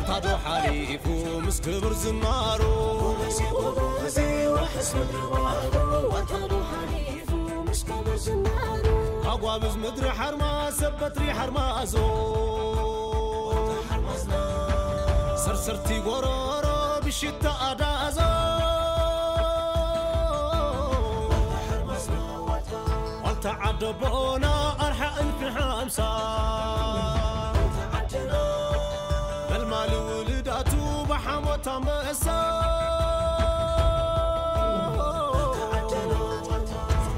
ታዶ ሓሊፉ ምስ ክብር ዝናሩ። ኣጓብዝ ምድሪ ሓርማዝ ሰብ በትሪ ሓርማዞ። ሰርሰርቲ ጎሮሮ ብሽታ ኣዳዞ። ዋልታ ዓደቦና ኣርሓ እልፊ ሓምሳ። መልማሊ ውልዳቱ ብሓሞት ኣንበሳ።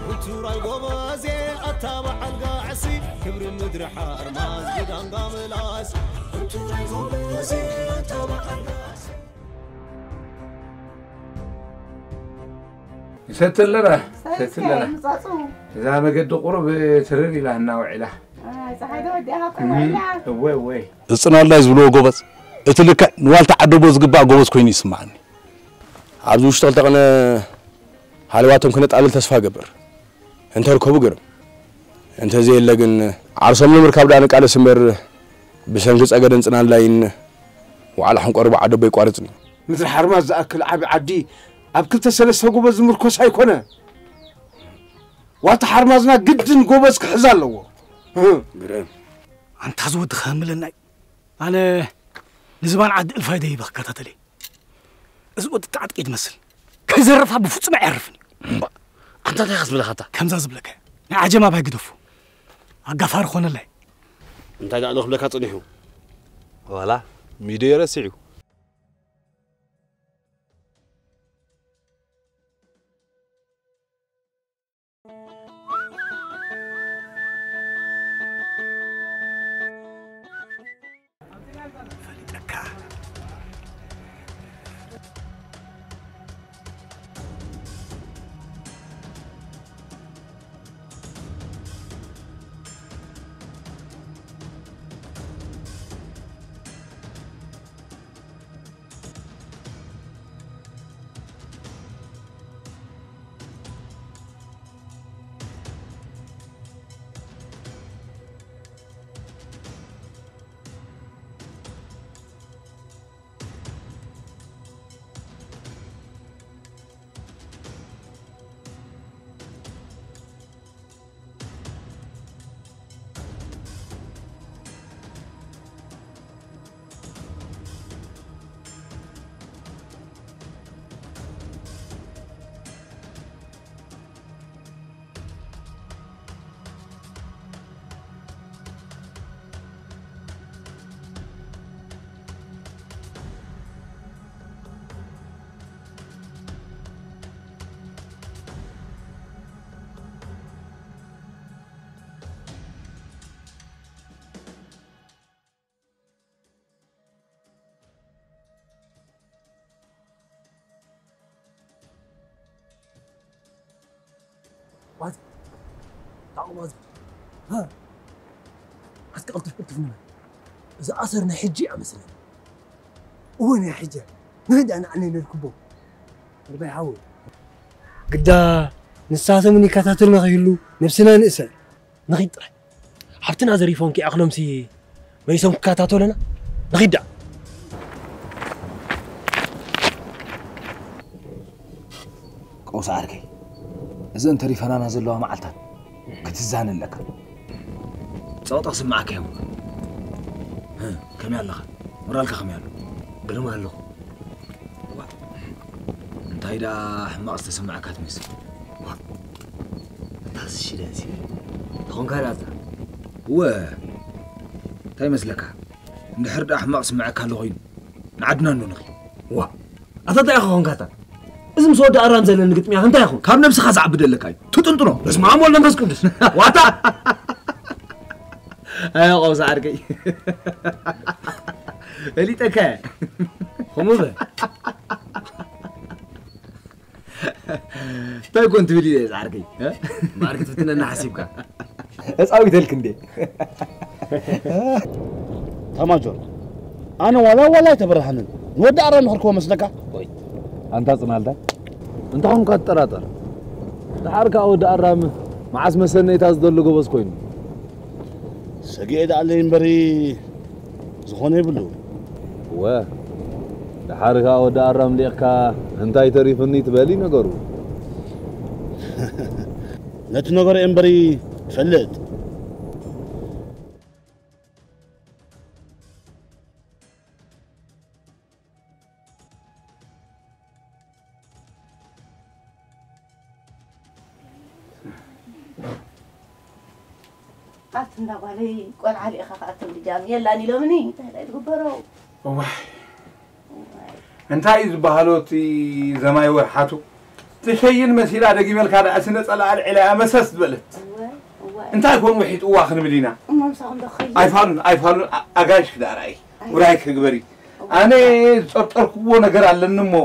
ውቱራይ ጎበዜ ኣታ በዓል ጋዕሲ። ክብሪ ምድሪ ሓርማዝ ብዳንጋ ምላስ። ውቱራይ ጎበዜ ኣታ በዓል ጋዕሲ። ይሰቲ ኣለና፣ ይሰቲ ኣለና። እዛ መገዲ ቁሩብ ትርር ኢላ እናውዒላ። እወ እወ። እጽናላይ ዝብልዎ ጎበዝ እቲ ልክዕ ንዋልታ ዓደቦ ዝግባእ ጎበዝ ኮይኑ ይስምዓኒ። ኣብዚ ውሽጢ ክልተ ቅነ ሃለዋቶም ክነጣልል ተስፋ እገብር። እንተርከቡ ግርም፣ እንተዘየለ ግን ዓርሶም ንምርካብ ደኣ ንቃለስ እምበር ብሰንኪ ጸገደን ጽናላይን ዋዕላ ሕንቆርቦ ዓደቦ ኣይቋርጽን እዩ። ምድሪ ሓርማዝ ዝኣክል ዓቢ ዓዲ ኣብ ክልተ ሰለስተ ጎበዝ ዝምርኮስ ኣይኮነ። ዋልታ ሓርማዝና ግድን ጎበዝ ክሕዝ ኣለዎ። ግርም። ኣንታ ዝወዲ ከህምለናይ ኣነ ንዝባን ዓዲ እልፋይ ደይበ ክከታተል እየ። እዚ ወዲ ጣዕጥቂ ትመስል ከይዘረፋ ብፍጹም ኣየዕርፍን እዩ። እምባ ኣንታ እንታይ ኢኻ ዝብለኻታ? ከምዛ ዝብለካ እያ። ናይ ዓጀም ኣባይ ግደፎ ኣጋፋሪ ኾነላይ። እንታይ ደኣ ዶ ክብለካ ጸኒሑ? ዋላ ሚድዮ ረሲዑ። ባዚ ታቑ ባዚ ሃ ኣስከ ቅልጥፍ ቅልጥፍ ንበል። እዚ ኣሰር ናይ ሕጂ እያ መስለኒ። እወ ናይ ሕጂ እያ። ንህዳ ንዓነይ ነርክቦ። ርባይ ሓወይ። ግዳ ንሳቶምን ይከታተሉና ከይህሉ ነብስና ንእሰር። ንኺድ ጥራይ። ሓፍትና ዘሪፎም ክኣኽሎምሲ መሊሶም ክከታተሉና ንኺድ ደኣ። ቀውሲ ዓርከይ፣ እዘን ተሪፈናና ዘለዋ መዓልታት ክትዛነ ኣለካ። ጸቕጢ ክስምዓካ እዮም። ከመይ ኣለኻ? ሞራልካ ከመይ ኣሎ? ግርም ኣለኹ። እንታይ ደኣ ሕማቕ ዝተሰማዕካ ትመስል። እታ ዝሽለ እዚ ተኾንካ ደኣ እታ። እወ፣ እንታይ ይመስለካ? እንድሕር ደኣ ሕማቕ ስምዓካ ኣሎ ኮይኑ፣ ንዓድና እንዶ ንኺድ። ዋ፣ ኣታ እንታይ ኢኻ ኾንካታ? እዚ ምስ ወዲ ኣራም ዘለኒ ግጥምያ እንታይ ይኹን? ካብ ነብስኻ ዝዓቢ ደለካ እዩ። ትጥንጥኖ። በስመ ኣብ ወወልድ ወመንፈስ ቅዱስ። ዋታ! ኣይ፣ ቆውሳ ዓርከይ። ፈሊጠካ እየ። ኸምኡ በል። እንታይ ኮን ትብል ኢለ ዝዓርከይ? እ? እምበኣር ክትፍትነና ሓሲብካ? እጻዊተልክ እንዴ? ተማጆር፣ ኣነ ዋላ ዋላ ኣይተበራህንን። ንወዲ ኣራም ንኽርክቦ መስለካ? ቆይ፣ ኣንታ ጽናልታይ፣ እንተኾንካ ትጠራጠር። ደሓር ከኣ ወዲ ኣራም መዓስ መሰነይታ ዝደሉ ጎበዝ ኮይኑ። ሰጊኤ ደኣለይ እምበሪ ዝኾነ የብሉ። እወ፣ ወ፣ ደሓር ከኣ ወዲ ኣራም ሊቕካ እንታይ ተሪፉኒ ትበሊ ነገሩ። ነቲ ነገሩ እምበሪ ትፈልጥ። ኣብቲ እንዳ ጓለይ ቆልዓ ልኢኻ ክኣቱ ብጃም የላን ኢሎምኒ። እንታይ ኢለ ዝግበሮ? እዋይ፣ እንታይ እዩ ዝበሃሎ እቲ ዘማይ ወርሓቱ? ትሸይን መሲላ ደጊመልካ ደኣ ስነ ጸላኣል ዒላያ መሰስ ዝበለት። እወ፣ እወ። እንታይ ኮን ውሒጥዋ ክንብል ኢና? እሞ ምሳኹም ዶ ክኸይድ? ኣይፋሉን፣ ኣይፋሉን፣ ኣ-፣ ኣጋይሽ ክዳርኣይ። ኣይ። ውራይ ክግበሪ። እወ። ኣነ ዝጠርጠርክዎ ነገር ኣለኒ እሞ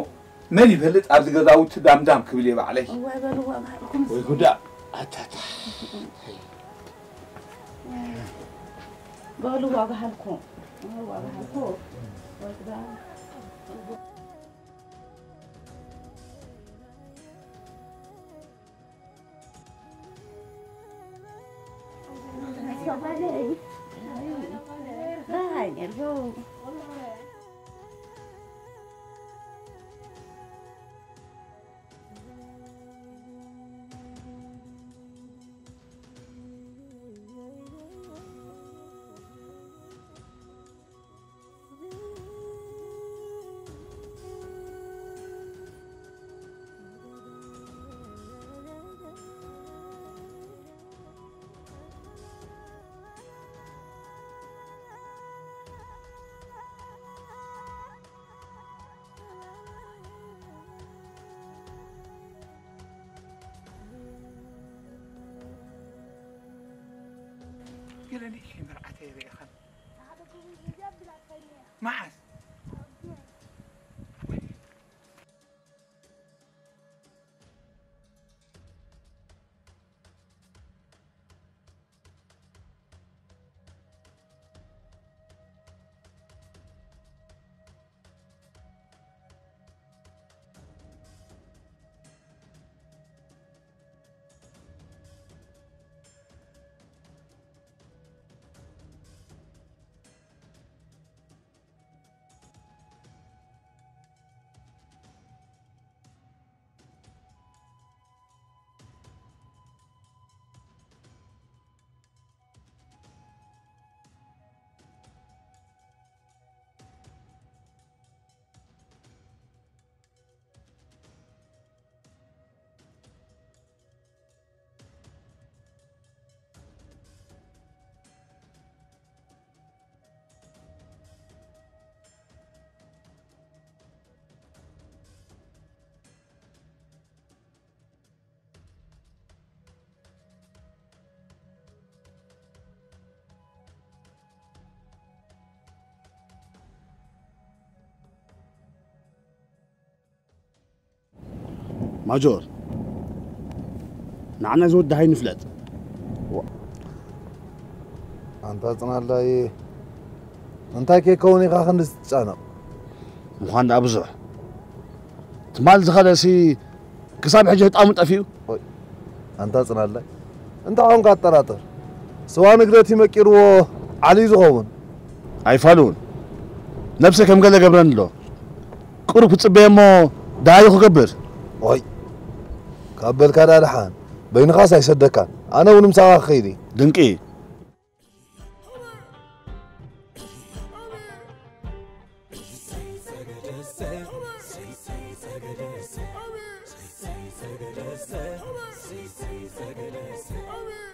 መን ይፈልጥ ኣብዚ ገዛውቲ ዳምዳም ክብል እየ ባዕለይ። እወ፣ በልዎ፣ ባህልኩም ወይ ጉዳ። ኣታታ። በሉ ዋጋ ሃልኩ። ዋጋ ሃልኩ። ወግዳ። ገለ ንእሽተይ መርዓተይ ርኢኻን? መዓስ? ማጆር፣ ንዓና ዝወድሃይ ንፍለጥ። ኣንታ ጽናላይ፣ እንታይ ከይከውን ኢኻ ክንዲ ትጨነቕ? ምዃን ደኣ ብዙሕ። ትማል ዝኸደሲ ክሳብ ሕጂ ህጣሙ ጠፊኡ። ኦይ፣ ኣንታ ጽናላይ፣ እንታይ ኾንካ ኣጠራጥር? ስዋ ንግደት ይመቂርዎ ዓሊ ዝኸውን። ኣይፋሉን። ነብሰ ከም ገለ ገብረኒ ኣሎ። ቁሩብ ክጽበየ እሞ ደሃዩ ክገብር። ኦይ፣ ካብ በልካ ደኣ ደሓን። በይንኻስ ኣይሰደካን። ኣነ እውን ምሳኻ ክኸይድ እየ። ድንቂ።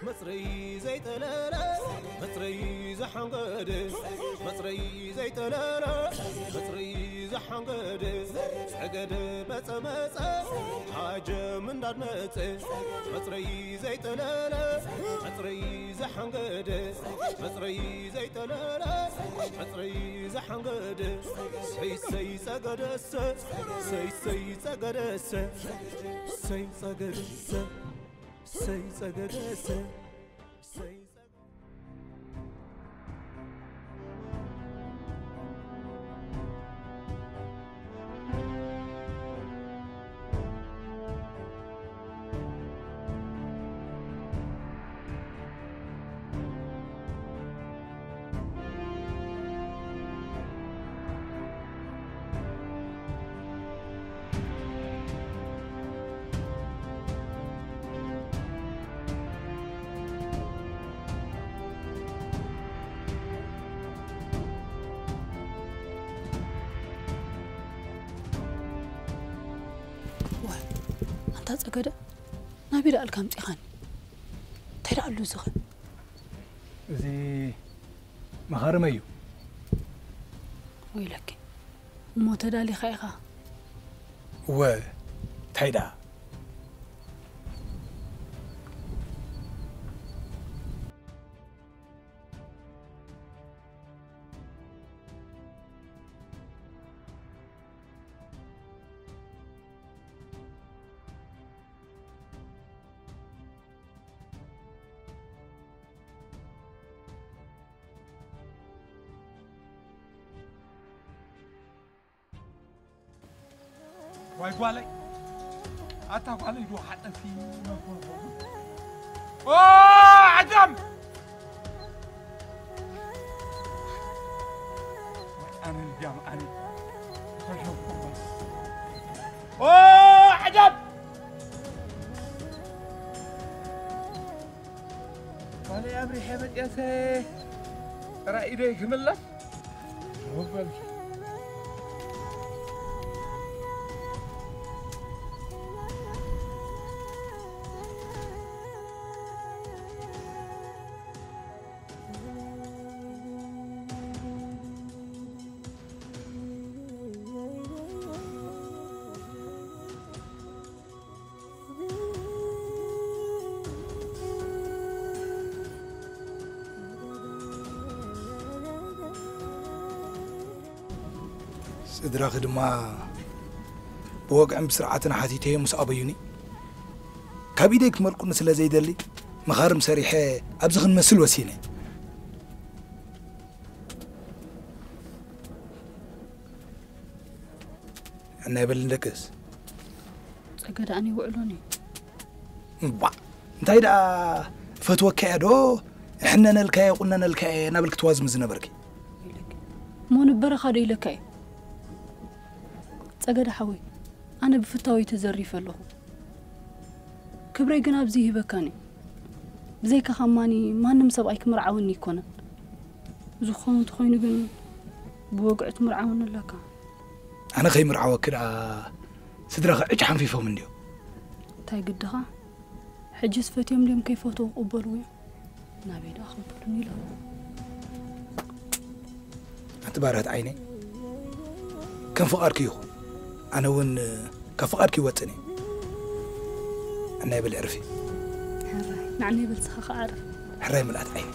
መጽረይ ዘይጠለለ፣ መጽረይ ዝሓንገደ፣ መጽረይ ዘይጠለለ፣ መጽረይ ዝሓንገደ፣ ጸገደ መጸ መጸ፣ ዓጀም እንዳድመጸ፣ መጽረይ ዘይጠለለ፣ መጽረይ ዝሓንገደ፣ መጽረይ ዘይጠለለ፣ መጽረይ ዝሓንገደ፣ ሰይ ሰይ ጸገደሰ፣ ሰይ ሰይ ጸገደሰ፣ ሰይ ጸገደሰ፣ ሰይ ጸገደሰ፣ ሰይ ጸገ- እታ ጸገደ ናበይ ደኣ ኣልካ ኣምጺኻኒ? እንታይ ደኣ ኣሎ እዚ ኸ? እዚ መኻርመ እዩ። ወይለኪ፣ እሞ ተዳሊኻ ኢኻ? እወ፣ እንታይ ደኣ? ዋይ ጓለይ፣ ኣታ ጓለይ ዶ ሓጠፊ መኮንኮ። ኦ ዓዳም! ኣነ እንዲያም ኣነ ተሸኩ። ኦ ዓዳም! ጓለይ ኣብሪሐ መጥያሰ ጥራይ ኢደይ ክምለስ። ስድራኺ ድማ ብወግዕን ብስርዓትን ሓቲተዮ ምስ ኣበዩኒ፣ ካብ ኢደይ ክመልቁኒ ስለ ዘይደሊ፣ መኻርም ሰሪሐ ኣብዚ ክንመስል ወሲነ። እና ይበል ንደቅስ። ጸገ ደኣ ይውዕሎን እዩ። እባ፣ እንታይ ደኣ ፈትወካያ ዶ? እሕነነልካየ፣ ቁነነልካየ እናበልክ ትዋዝም ዝነበርኪ። እሞ ንበረኻ ዶ ኢለካ እዩ? ጸገደ ሓወይ፣ ኣነ ብፍታወይ ተዘሪፈ ኣለኹ። ክብረይ ግን ኣብዚ ይህበካን እዩ። ብዘይካኻ እማኒ ማንም ሰብኣይ ክምርዓወኒ ኣይኮነን። ዝኾነ እንተኾይኑ ግን ብወግዒ ትምርዓወኒ ኣለካ። ኣነ ከይምርዓወኪ ደኣ ስድራኺ ዕጭ ሓንፊፎም እንድዮም። እንታይ ግድኻ? ሕጅስ ፈትዮም ድዮም ከይፈትዉ ክቕበልዎ እዮም? ናበይ ደኣ ክቕበሉኒ ኢሎም? ኣንቲ ባርያት ዓይነይ፣ ከም ፍቓድኪ ይኹን። ኣነ እውን ካብ ፍቓድኪ ይወጽን እየ። ኣናይ በል ዕርፊ። ሕራይ፣ ንዓናይ በል ንስኻ ኸዓ ዕረፍ። ሕራይ ምልኣት ዓይነይ።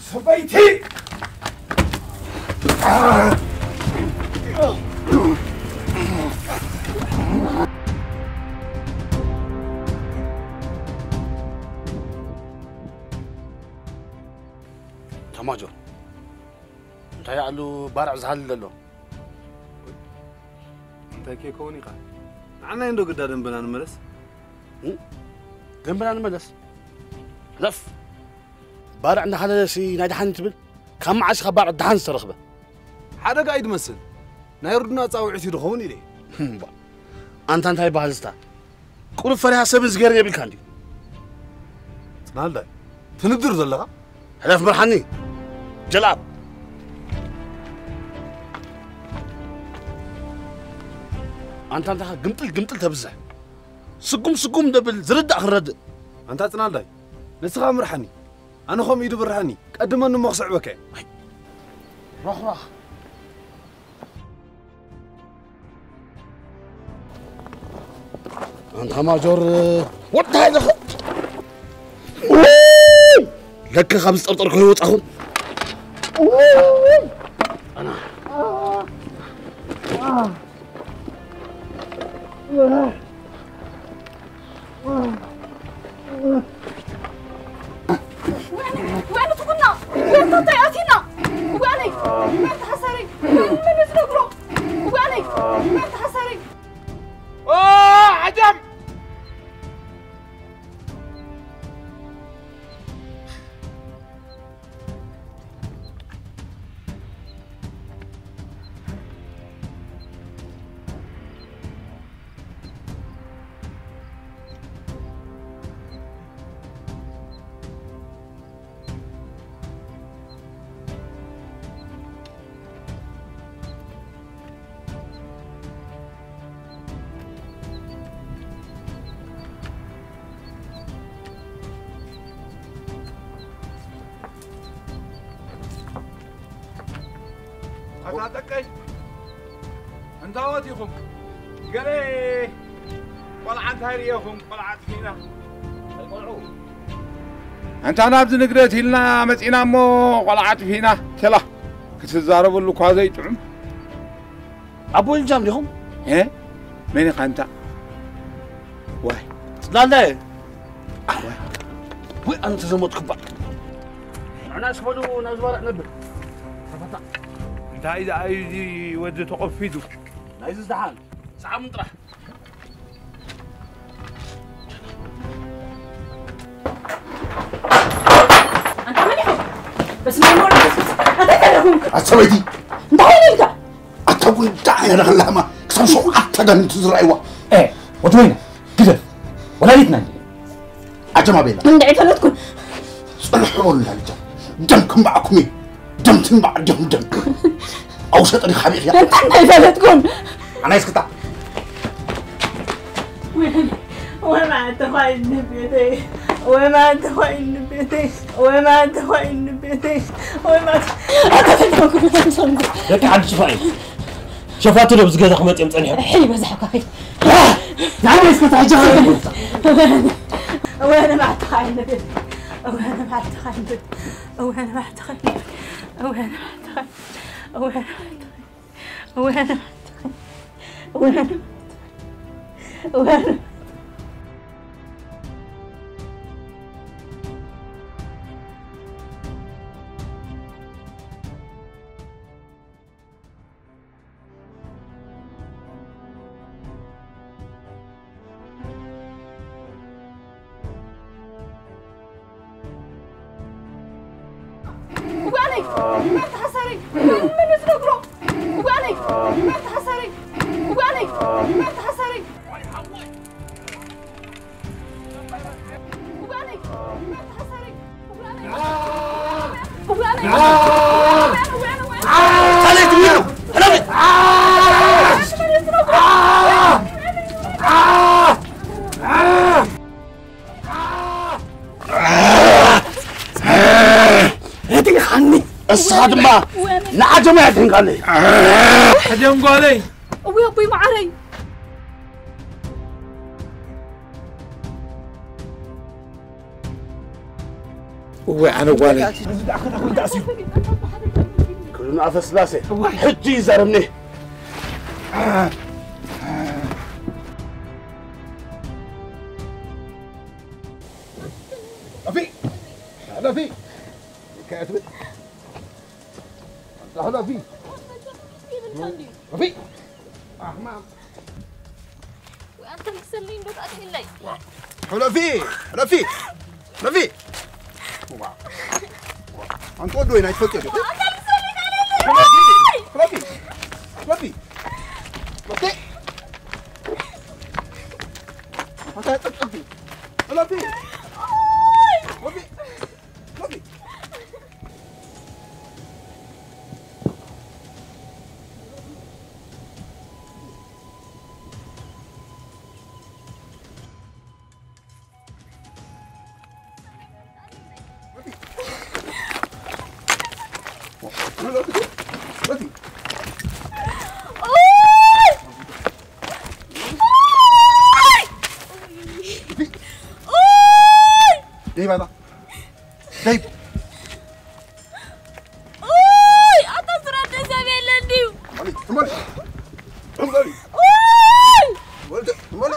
ሰበይቲ! ተማጆ፣ እንታይ ኣሉ ባርዕ ዝሃልል ዘሎ? እንታይ ከይከውን ኢኻ? ንዓናይ እንዶ ግዳ ደንበና ንመለስ። እ? ደንበና ንመለስ? ለፍ! ባርዕ እንዳሃለለሲ ናይ ደሓን ትብል? ካብ መዓስ ኢኻ ባርዕ ደሓን ዝተረኽበ? ሓደጋ እዩ ዝመስል። ናይ ርዱና ጻውዒት እዩ ዝኸውን ኢለ። እምባ። ኣንታ እንታይ ይበሃል ዝታ? ቁሩብ ፈሪሃ ሰብን ዝገርን የብልካ እንዲ። ጽናልዳይ፣ ትንድር ዘለኻ? ሕለፍ መርሓኒ። ጀልኣብ። ኣንታ እንታይ ግምጥል ግምጥል ተብዝሕ። ስጉም ስጉም ደብል ዝርዳእ ክረድእ። ኣንታ ጽናልዳይ፣ ንስኻ ምርሓኒ። ኣነ ኸም ኢዱ ብርሃኒ፣ ቀድመኒ እሞ ክስዕበከ። ሮኽራኽ። ኣንታ ማጆር፣ ወዲ ሃይለኸ። ውይ! ለከ ካብ ዝጠርጠርኩ ይወጻኹም። ውይ! ወያነ ትኹና! ወያነ እንታይ ኣቲና! ወያነ! ወያነ ተሓሳሪ! ወያነ መን እዩ ዝነግሮ! ወያነ! ወያነ ተሓሳሪ! ኦ! ዓጃም! ኣታ ጥቀይ፣ እንታወት ኢኹም? ገለ ቆልዓ እንታይ ርእኹም? ቆልዓ ኣጥፊእና። ኣንታ ናብዚ ንግደት ኢልና መጺና እሞ ቆልዓ ኣጥፊእና። ቴላ ክትዛረበሉ እኳ ዘይጥዑም። ኣቦ ልጃም ዲኹም? እ? መን ኢኻ ኣንታ? ዋይ። ጽላለ። ኣዋይ። ወይ ኣንተ ዘሞትኩባ። ንዕና ስበሉ ናብ ዝባርዕ ነብር። ተፈታ። እንታይ ደኣ እዩ እዚ ወዲ ተቆፊዱ? ናይዚ ዝደሓን። ሰዓም ጥራሕ። ኣንታ መን ኢኹም? በስመ ኣብ ወወልድ ወመንፈስ ቅዱስ። ኣንታ እንታይ ኣለኹም? ኣታ ሰበይቲ። እንታይ ኢለ ኢልካ? ኣታ ጉንዳዕ እያ ደኸላማ። ክሳብ ሸውዓተ ኣጋንንቲ ዝረኣይዋ። ኤ፣ ወዲ ወይነ፣ ግደፍ። ወላዲትና እንዲ። ኣጀማ ቤላ። እንድዒ ፈለጥኩን። ጽንሑ በሉላ ልጃ። ደም ክንባዕኩም እዩ። ደም ትንባዕ፣ ደም፣ ደም። ኣውሸጠ ዲኻ ሓቢእኽያ? እንታይ እንታይ ፈለጥኩን? ኣናይ እስክታ። ወይኒ፣ ወይ ማዕተ ኳይኒ ቤተይ። ወይ ማዕተ ኳይኒ ቤተይ። ወይ ማዕተ ኳይኒ ቤተይ። ወይ ማዕተ። ኣታ ፈለጥኩን። ደቂ ዓዲ ሽፋ እዩ። ሸፋቱ ዶ ብዚ ገዛ ክመጽኦም ጸኒሖም? ሕይ በዛሕኳ ኸይ። ናበይ እስከ ተሕጂ ኸ? ወያነ መዓልቲ ኸዓ ይንብት። ወያነ መዓልቲ ኸዓ ይንብት። ወያነ መዓልቲ ኸዓ ይንብት። ወያነ መዓልቲ ኸዓ ይንብት። ወያነ መዓልቲ ኸዓ ይንብት። ወያነ መዓልቲ ኸዓ ይንብት። ወያነ መዓልቲ ኸዓ ይንብት። ወያነ መዓልቲ ኸዓ ይንብት። እዋነይ! መን ተሓሳረይ? መን፣ መን እዩ ዝነግሮ? እዋነይ! መን ተሓሳረይ? እዋነይ! መን ተሓሳረይ? ኣድንኻኒ። እስኻ ድማ ንዓጀማ ኣድንኻኒ። ሕደም ጓለይ። እውይ ኣቦይ መዓረይ። እወ ኣነ ጓለይ። እዚ ደኣ ከታ ኮይኑ ተኣሲሩ። ክብሪ ንኣፈ ስላሴ። እወ። ሕጂ ይዛረብኒ። ሓለፊ! ሓለፊ! እንታይ ትብል? ኣንታ ሓለፊ! ሓለፊ! ኣሕማም! ወይ ኣንተ ልክሰለይ እንዶ ተኣትየለይ። ሓለፊ! ሓለፊ! ሓለፊ! ዋ! ኣንተ ወዲ ወይን ኣይትፈልጥዮ ዲኺ? ኣንተ ልክሰለይ ተኣትየለይ! ሓለፊ! ሓለፊ! ሓለፊ! ኣታ ጠጥጥፊ። እለፊ። እለፊ። እለፊ። ኡይ! ኡይ! ኡይ! ደይባታ። ደይብ። ኡይ! ኣታ ዝረድእ ሰብ የለን ድዩ? ትመሪ። ትመሪ። ትመሪ። ኡይ! ትመሪ።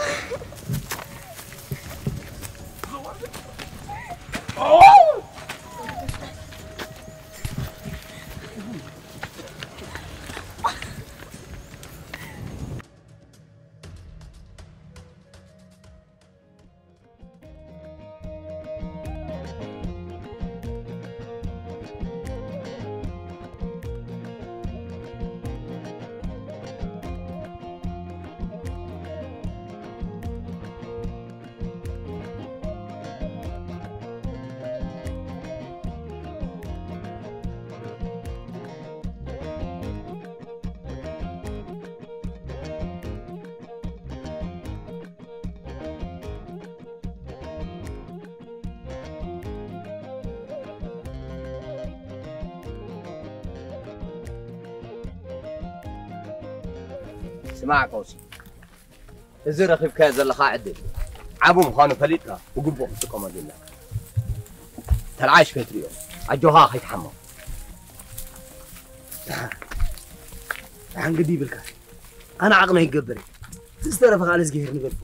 ስማዕ ቀውሲ፣ እዚ ረኺብካዮ ዘለኻ ዕድል ዓቢ ምዃኑ ፈሊጥካ ብግቡእ ክትጥቀመሉ ኣለካ። ተልዓሽ ከይትርእዮ፣ ኣጆኻ ከይትሓምቕ። ደሓን ግዲ ይብልካ። ኣነ ዓቕመይ ይገብር እየ። እቲ ዝተረፈ ካልእ እዝግሄር ንበል።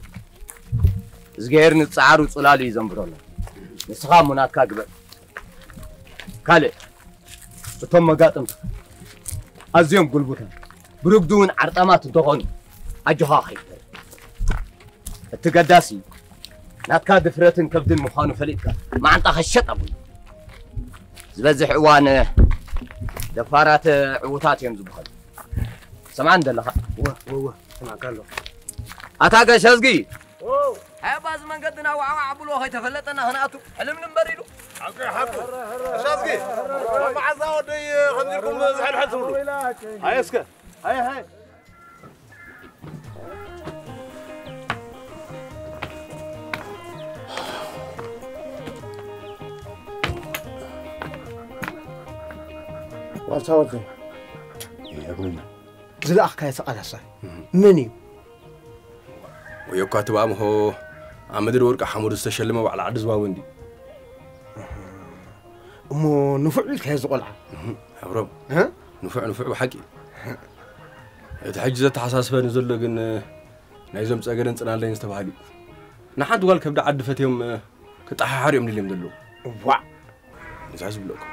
እዝግሄር ንጸዓሩ ጽላሉ እዩ ዘንብረሉ። ንስኻ እሞ ናትካ ግበር። ካልእ፣ እቶም መጋጥምትኻ ኣዝዮም ጉልቡታት፣ ብርግዲ እውን ዓርጣማት እንተኾኑ፣ ኣጆኻ ከይትበል። እቲ ገዳሲ ናትካ ድፍረትን ከብድን ምዃኑ ፈሊጥካ፣ መዓንጣኻ ሸጥ ኣብል። ዝበዝሕ እዋን ደፋራት ዕዉታት እዮም ዝበሃሉ። ሰምዓኒ ዘለኻ? እወ፣ እወ፣ እወ፣ ሰማዕካ ኣለኹ። ኣታ ጋሽ ኣዝጊ! ኦ! ኣይ፣ ኣባ፣ እዚ መንገድና ዋዕዋዕ ኣብሎ ከይተፈለጠና ክንኣቱ ሕልምልም በሪዱ። ሓቂ፣ ሓቂ። ጋሽ ኣዝጊ፣ መዓዛ ወደይ ከምዚ ኢልኩም ዝሕልሕል ትብሉ? ኣይ፣ እስከ። ኣይ፣ ሃይ። ዋልታ ወደይ። ይዕግብና። ዝለኣኽካዮ ተቓላሳይ እህ። መን እዩ? ወዮ እኳ እቲ ብኣምሆ ኣብ ምድሪ ወርቂ ሓሙድ ዝተሸለመ ባዕሊ ዓዲ ዝባቡ እንዲ። እሞ ንፉዕ ኢልካዮ እዚ ቆልዓ? እህ፣ ኣብሮም። እ? ንፉዕ፣ ንፉዕ ብሓቂ። እቲ ሕጂ ዘተሓሳስበኒ ዘሎ ግን ናይዞም ጸገደን ጽናለይን ዝተባህሉ እዩ። ንሓንቲ ጓል ከብዲ ዓዲ ፈትዮም ክጠሓሓሩ እዮም ደልዮም ዘለዉ። እዋእ! ነዛ ዝብለኩም።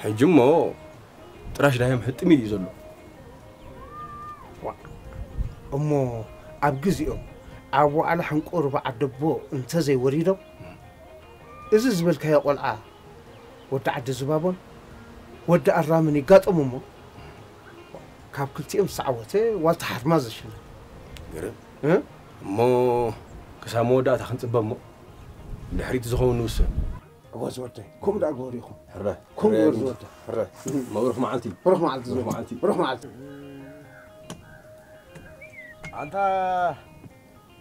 ሕጂ እሞ ጥራሽ ዳዮም ሕጥሚ እዩ ዘሎ። ዋእ! እሞ ኣብ ግዜኦም ኣብ ዋዕላ ሕንቁር በዓል ደቦ እንተዘይወሪዶም፣ እዚ ዝበልካዮ ቆልዓ ወዲ ዓዲ ዝባቦን ወዲ ኣራምን ይጋጠሙ እሞ፣ ካብ ክልቲኦም ዝተዓወተ ዋልታ ሓርማዝ ዝሽለም። ገርም። እ? እሞ ክሳብ መወዳእታ ክንጽበ እሞ፣ ድሕሪት ዝኸውን ንውስን። እወ ዝወደይ፣ ከምኡ ደኣ ግበሩ ኢኹም። ሕረ። ከምኡ ሕረ ግበሩ ዝወደይ። ሕረ። መብርኽ መዓልቲ። ብሩኽ መዓልቲ ብሩኽ ዝወደይ። መዓልቲ። ብሩኽ መዓልቲ። ኣንታ፣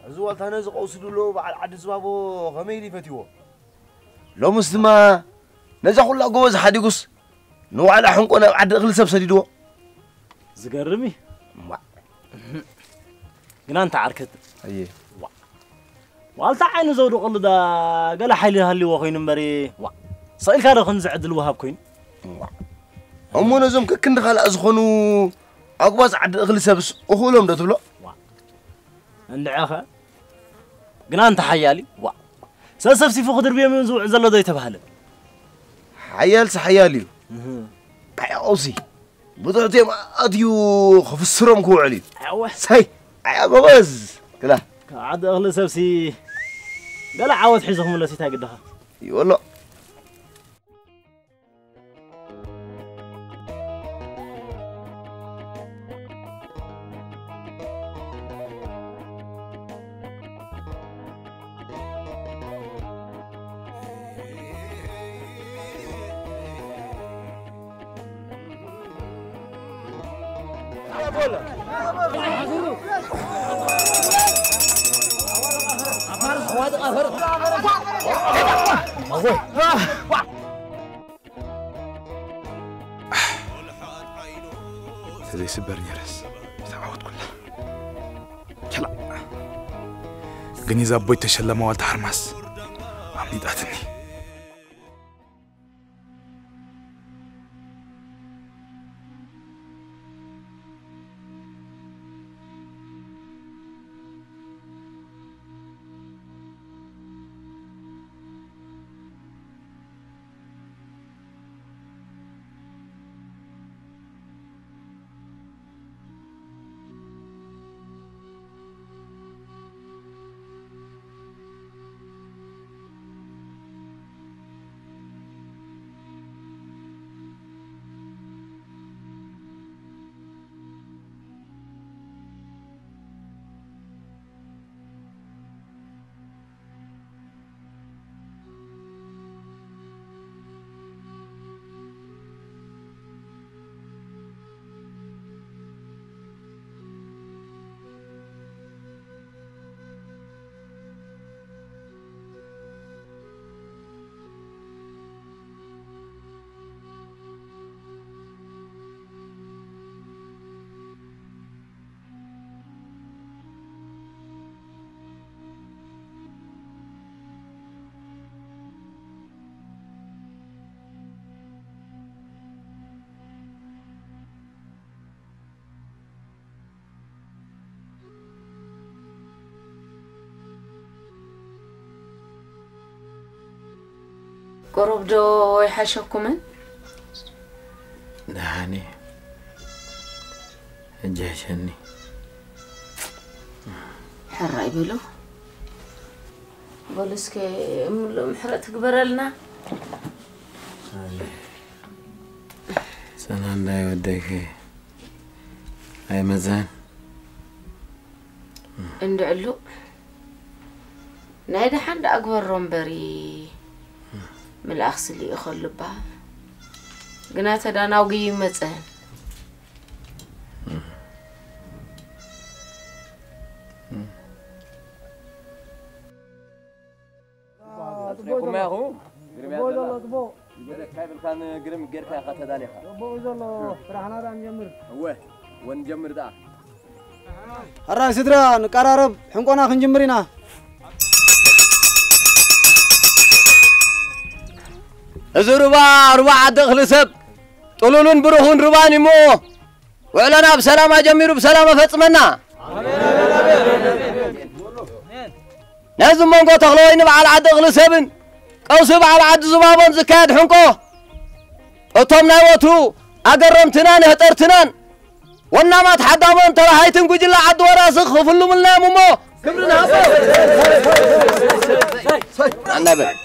እዚ ዋልታ ነዚ ቀውሲ ድሎ በዓል ዓዲ ዝባቦ ከመይ ኢሉ ይፈትዎ? ሎምስ ድማ ነዛ ኩላ ጎበዝ ሓዲጉስ ንዋዕላ ሕንቆ ናብ ዓዲ እኽሊ ሰብ ሰዲድዎ። ዝገርም እዩ። እማ። ግና እንተ ዓርከት። ኣየ። ዋ። ዋልታ ዓይኑ ዘውድቐሉ ዳ ገለ ሓይሊ ሃልይዎ ኮይኑ እምበሪ፣ ዋ። ሰቒልካ ዶ ክንዚ ዕድል ወሃብ ኮይኑ? ዋ። እሞ ነዞም ከክንዲ ካልኣ ዝኾኑ ኣጉባዝ ዓዲ እኽሊ ሰብስ እኽእሎም ዶ ትብሎ? ዋ። እንድዐኸ ግና እንተ ሓያል እዩ፣ ዋ። ሰሰፍሲፉ ክድርብዮም እዩ ዝውዕ ዘሎ ዶ ኣይተባህለ? ሓያልሲ ሓያል እዩ። እህ። ኣያ ቀውሲ፣ ብትሕቲኦም ኣትዩ ክፍስሮም ክውዕል እዩ። ኣወ። ሰይ፣ ኣያ ጎበዝ። ክላ። ካብ ዓዲ እኽሊ ሰብሲ ገለ ዓወት ሒዙ ክምለስ እዩ፣ እንታይ ግድኻ? ይበሎ። ዘይስበር ነይረስ ዝተዓወትኩላ። ቸላ። ግን ይዛ ኣቦይ ተሸለማ ዋልታ ሓርማስ ኣምሊጣትኒ። ቁሩብ ዶ ይሓሸኩምን? ደሓን እየ። ሕጂ ይሕሸኒ። ሕራይ በሉ። በሉ እስከ ምሉእ ምሕረት ትግበረልና። ሰናንዳይ ወደይ ከ ኣይመፀን? እንድዕሉ ናይ ደሓን ደኣ ግበሮ እምበሪ ምልኣኽሲ ልኢኸሉ እባ ግና ተዳናጒ ይመጸን። ኣጽሪኹማ ኢኹም? ግርም እያ ዘላ። በለካ ይብልካን ግርም ጌርካ ኢኻ ተዳሊኻ። ጽቡቕ እዩ ዘሎ፣ ስራሕና ደኣ ንጀምር። እወ፣ እወ ንጀምር ደኣ። ሕራይ ስድራ፣ ንቀራረብ፣ ሕንቆና ክንጅምር ኢና። እዚ ሩባ፣ ሩባ ዓዲ እኽሊ ሰብ፣ ጥሉሉን ብሩኹን ሩባን እሞ፣ ውዕሎና ብሰላም ኣጀሚሩ ብሰላም ኣፈጽመና። ነዚ መንጎ ተኽለወይኒ በዓል ዓዲ እኽሊ ሰብን ቀውሲ በዓል ዓዲ ዙባቦን ዝካየድ ሕንቆ፣ እቶም ናይ ወትሩ ኣገረምትናን ህጠርትናን ወናማት ሓዳሞን ተባሃይትን ጉጅለ ዓዲ ወራሲ ክፍልሙልና እዮም እሞ ክብሪ ንሃቦ። ኣናበል።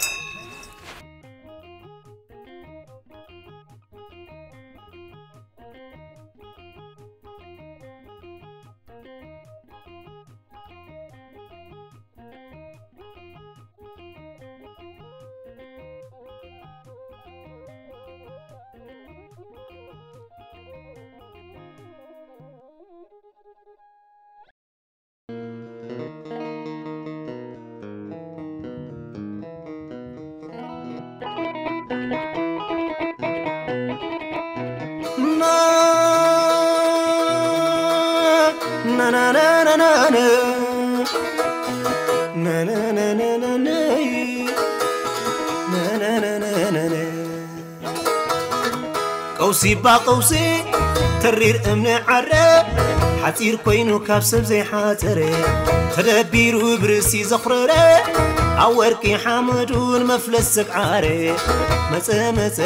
ቀውሲ ባ ቀውሲ ተሪር እምኒ ዓረ ሓፂር ኮይኑ ካብ ሰብ ዘይሓፀረ ተደቢሩ ብርእሲ ዘኹረረ ኣብ ወርቂ ሓመዱን መፍለስ ዘግዓረ መፀ መፀ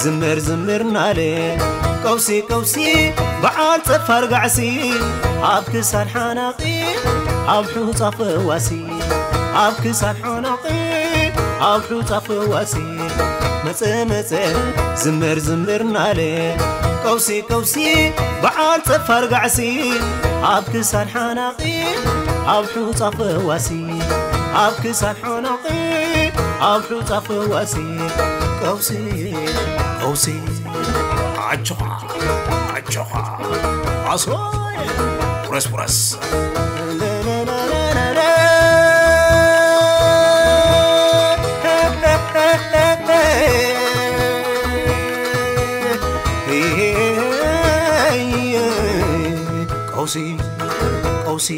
ዝምር ዝምር ናለ ቀውሲ ቀውሲ በዓል ፀፋር ጋዕሲ ኣብ ክሳድ ሓናቒ ኣብ ሑፃ ፈዋሲ ኣብ ክሳድ ሓናቒ ኣብ ሑፃ ፈዋሲ መፀ መፀ ዝምር ዝምር ናለ ቀውሲ ቀውሲ በዓል ፀፋር ጋዕሲ ኣብ ክሳድ ሓናቒ ኣብ ሑፃ ፈዋሲ ኣብ ክሳድ ሓናቒ ኣብ ሑፃ ፈዋሲ ቀውሲ ቀውሲ ኣጆኻ ኣጆኻ ኣሶይ ውረስ ውረስ ቀውሲ፣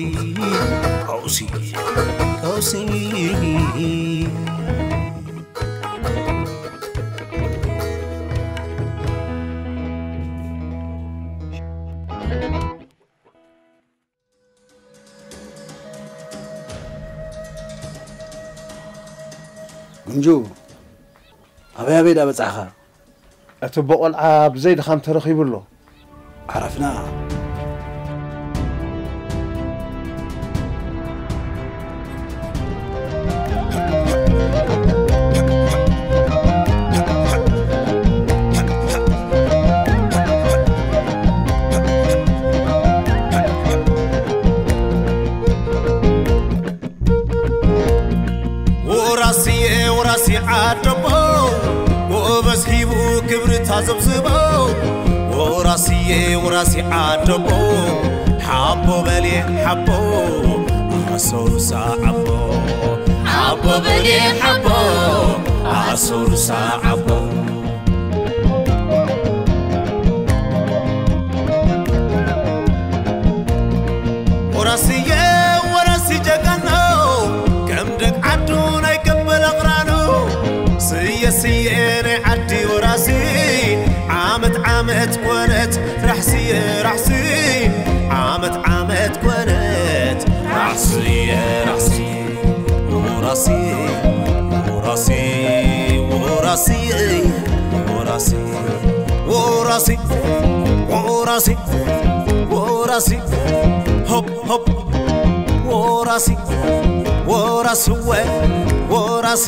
ቀውሲ፣ ቀውሲ። ጉንጁ፣ ኣበይ ኣበይ ዳ በጻሕኻ? እቲ ኣቦ ቆልዓ ብዘይ ድኻም ተረኺቡ ኣሎ። ዓረፍና። ወራስየ ወራሲ ዓደቦ፣ ጎበዝ ሂቡ ክብሪ ታዘብዝቦ። ወራስየ ወራሲ ዓደቦ፣ ሓቦ በልየ ሓቦ፣ ኣሰሩ ሰዓቦ። ሓቦ በልየ ሓቦ፣ ኣሰሩ ሰዓቦ። ወራስየ ወራሲ ጀጋኖ፣ ከም ደግ ዓዱ ናይ ቀበለ ኣቕራኑ። ስየ ስየ ናይ ዓዲ ወራሲ፣ ዓመት ዓመት ኮነት ራሕስየ ራሕሲ፣ ዓመት ዓመት ኮነት ራሕስየ ራሕሲ። ወራሲ፣ ወራሲ፣ ወራሲ፣ ወራሲ፣ ወራሲ፣ ወራሲ፣ ወራሲ፣ ሆፕ፣ ሆፕ፣ ወራሲ፣ ወራስወ፣ ወራሲ፣